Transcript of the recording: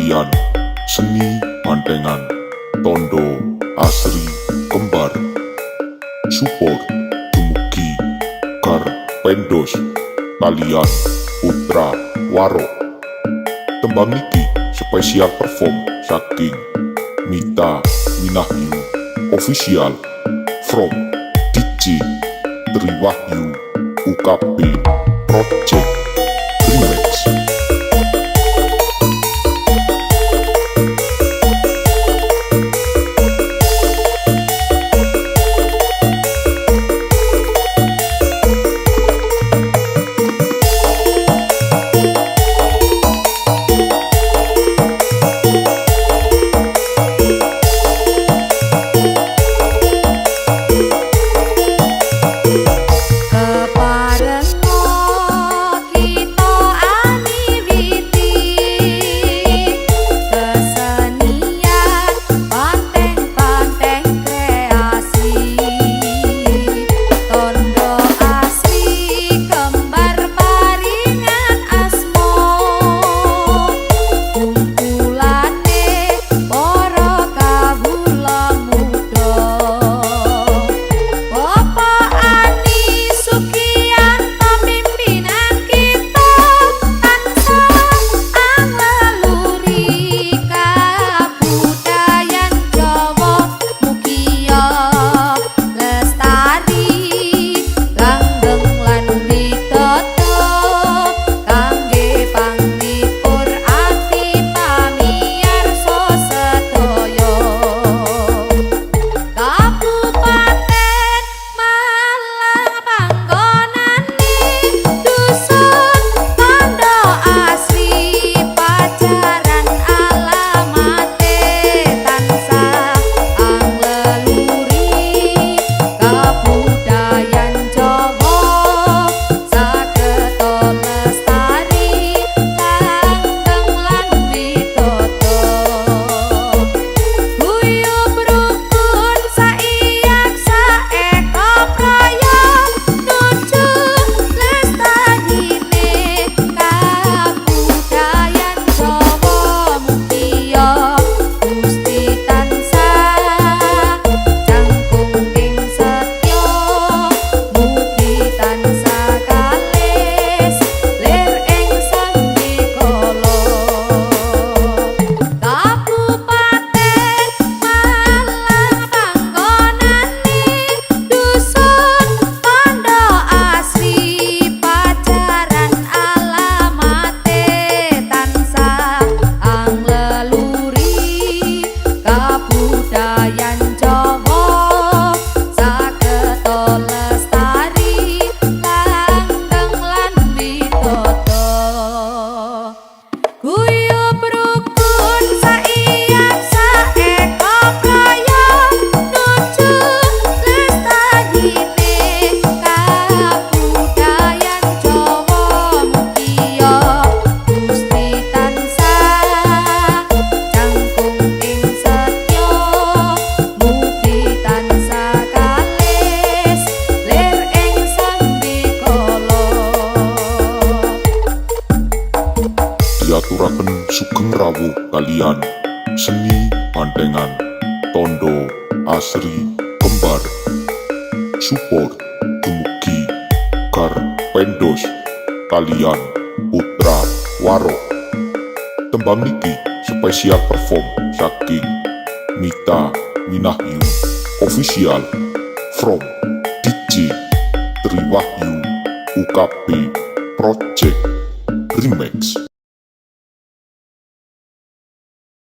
kalian Seni Bantengan Tondo Asri Kembar. Support dumugi Garpendos kalian Putra Warok. Tembang niki spesial perform saking Mita Winahyu Official from DJ Triwahyu UKB Project Remix. Keparenga kita amiwiti kesenian banteng-banteng kreasi tondo asri kembar paringan asma kumpulane para kawula muda. Bapak Ani Sugianto pimpinan kita tansah angleluri kabudayan Jawa mugia lestari langgeng lan widodo kangge panglipur ati pamirsa sedaya. Kabupaten Malang panggonane dusun Tondo Asri Pajaran alamate tansah angleluri kabudayan Jawa sageta lestari langgeng lan widodo. Guyub rukun saiyak saeka praya nuju lestarine kabudayan Jawa mugia Gusti tansah jangkung ing setya mugi tansah kalis lir ing sambikala. Kabupaten Malang panggonane dusun Tondo Asri Pajaran alamate tansah angleluri kabudayan Jawa sageta lestari langgeng lan widodo. Guyub rukun saiyak saeka praya nuju lestarine kabudayan Jawa mugia Gusti tansah jangkung ing setya mugi tansah kalis lir ing sambikala. Diaturaken sugeng rawuh kalian Seni Bantengan Tondo Asri Kembar. Support dumugi Garpendos kalian Putra Warok. Tembang niki spesial perform saking Mita Winahyu Official from DJ Triwahyu UKB Project Remix.